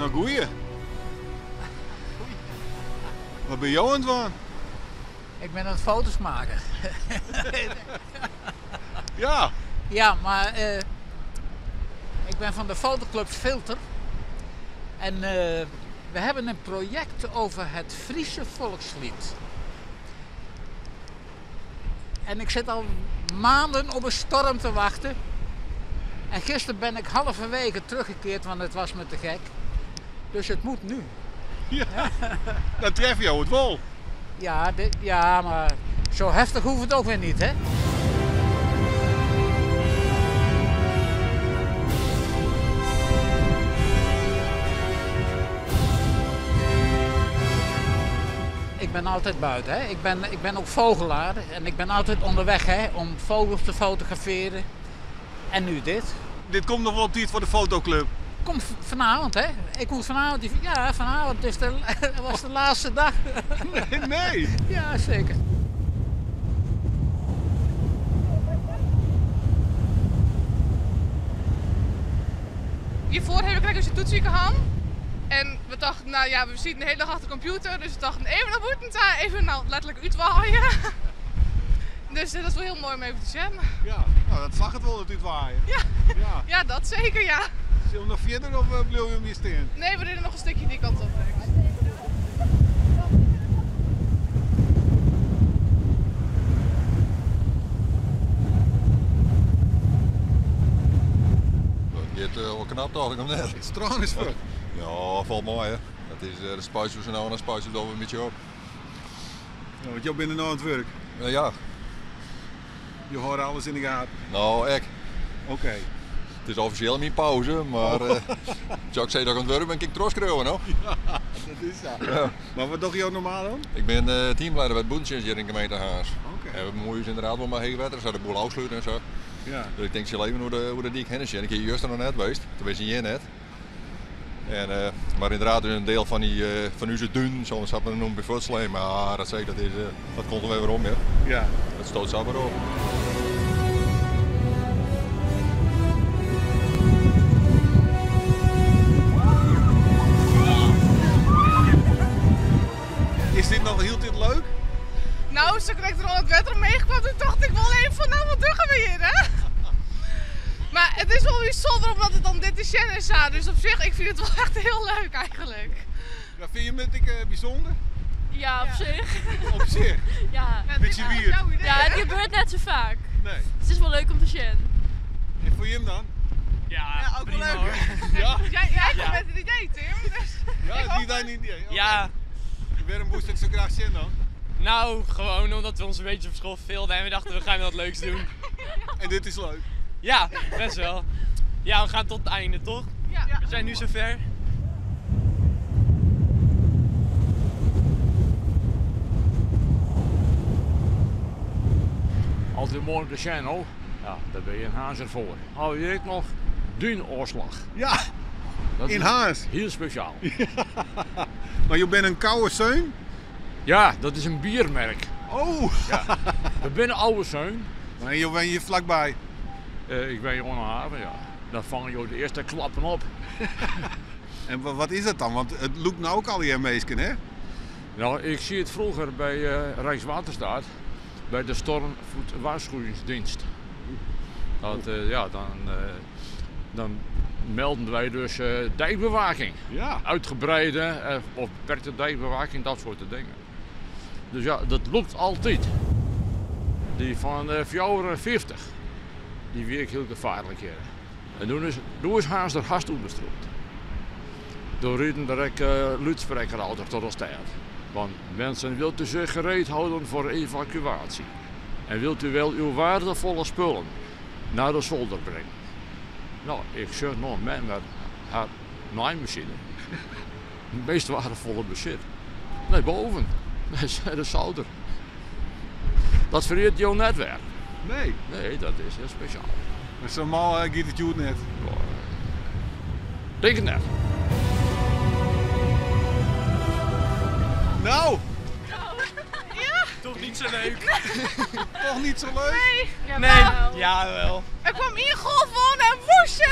Nou goeie. Wat bin jo oan it dwaan? Ik ben aan het foto's maken. Ja. Ja, maar eh, ik ben van de fotoclub Filter. En eh, we hebben een project over het Friese volkslied. En ik zit al maanden op een storm te wachten. En gisteren ben ik halverwege teruggekeerd, want het was me te gek. Dus het moet nu. Ja, dan tref je het wel. Ja, ja, maar zo heftig hoeft het ook weer niet, hè? Ik ben altijd buiten, hè? Ik ben ook vogelaar en ik ben altijd onderweg, hè, om vogels te fotograferen. En nu dit. Dit komt nog wel op tijd voor de fotoclub. Komt vanavond, hè? Ik moet vanavond, die, ja, vanavond is de, was de laatste dag. Nee, nee. Ja, zeker. Hiervoor heb ik een toetsie gehad. En we dachten, nou ja, we zitten de hele dag achter de computer. Dus we dachten, even naar buiten, even nou, letterlijk uitwaaien. Dus dat is wel heel mooi om even te zien. Ja, nou, dat zag het wel, dat uitwaaien. Ja. Ja. Ja, dat zeker, ja. Zullen we nog verder of blijven we hem hier staan? Nee, we rennen nog een stukje die kant op. Dat gaat wel knap toch, ik hem net. Het strand is voor. Ja, valt mooi hè. Dat is, de spuiten we zo nou en dan spuiten we het een beetje op. Ja, want jij bent er nou aan het werk. Ja. Je hoort alles in de gaten. Nou, ik. Oké. Het is officieel mijn pauze, maar ik zei dat ik aan het werk ben, ik trots schreeuwen, hoor. Ja, dat is zo. Ja. Maar wat doe je ook normaal dan? Ik ben teamleider bij het Boentjes hier in de gemeente Harns. Oké. En we bemoeien ons inderdaad wel met heegwetter, zo de boel afsluiten en zo. Ja. Dus ik denk, ze leven hoe de dik heen is. En ik heb hier juist nog net geweest, toen was je net. En, maar inderdaad, een deel van die van onze dun, zoals dat men noemt, bij Voetsleen. Maar dat zeg ik, dat komt er weer om, ja. Ja. Dat stoot zo weer op. Is dit nog heel dit leuk? Nou, ze kreeg er al het wetter meegekwam, toen dacht ik wel even van, nou wat doen we hier, hè? Maar het is wel bijzonder omdat het dan dit is is, ja. Dus op zich, ik vind het wel echt heel leuk eigenlijk. Ja, vind je het bijzonder? Ja, op Ja. zich. Op zich? Ja. Ja, dit Beetje is weird. jouw idee, Ja, hè? het gebeurt net zo vaak. Nee. Het is wel leuk om te zien. En voor je dan? Ja, Ja, ook wel prima, leuk. hoor. Ja? Jij komt Ja. met het idee, Tim. Dus Ja, ik het is hoop niet mijn idee. Oké. Ja. Waarom moest ik zo graag zien dan? Nou, gewoon omdat we ons een beetje op school verveelden en we dachten we gaan wat leuks doen. En dit is leuk? Ja, best wel. Ja, we gaan tot het einde, toch? Ja. We zijn nu zover. Altijd mooi om te zien, hoor. Ja, daar ben je in Harns voor. Hou je ook nog duinoorslag. Ja, Dat in is Harns. Heel speciaal. Maar je bent een koude zeun? Ja, dat is een biermerk. Oh! Ja. We zijn een oude zeun. Maar je bent hier vlakbij? Ik ben hier onder haven, ja. Dan vangen je de eerste klappen op. En wat is dat dan? Want het loopt nou ook al hier meesken, hè? Nou, ik zie het vroeger bij Rijkswaterstaat, bij de stormvloedwaarschuwingsdienst. Dat ja, dan melden wij dus dijkbewaking. Ja. Uitgebreide of beperkte dijkbewaking, dat soort dingen. Dus ja, dat loopt altijd. Die van 54, die werkt heel gevaarlijk hier. En toen is Harns er hard onderstroomd. Door reden direct luidspreker tot ons tijd. Want mensen, wilt u zich gereed houden voor evacuatie? En wilt u wel uw waardevolle spullen naar de zolder brengen? Nou, ik zeg nog, men met haar naaimachine. Het meest waardevolle bezit. Nee, boven. De zolder. Dat verricht jouw netwerk. Nee. Nee, dat is heel speciaal. Maar zo'n mal gaat het goed net. Ja, denk het net. Nou! Ja. Toch niet zo leuk. Toch niet zo leuk? Nee. Nee. Jawel. Ja, wel. Er kwam één golf aan en woesje.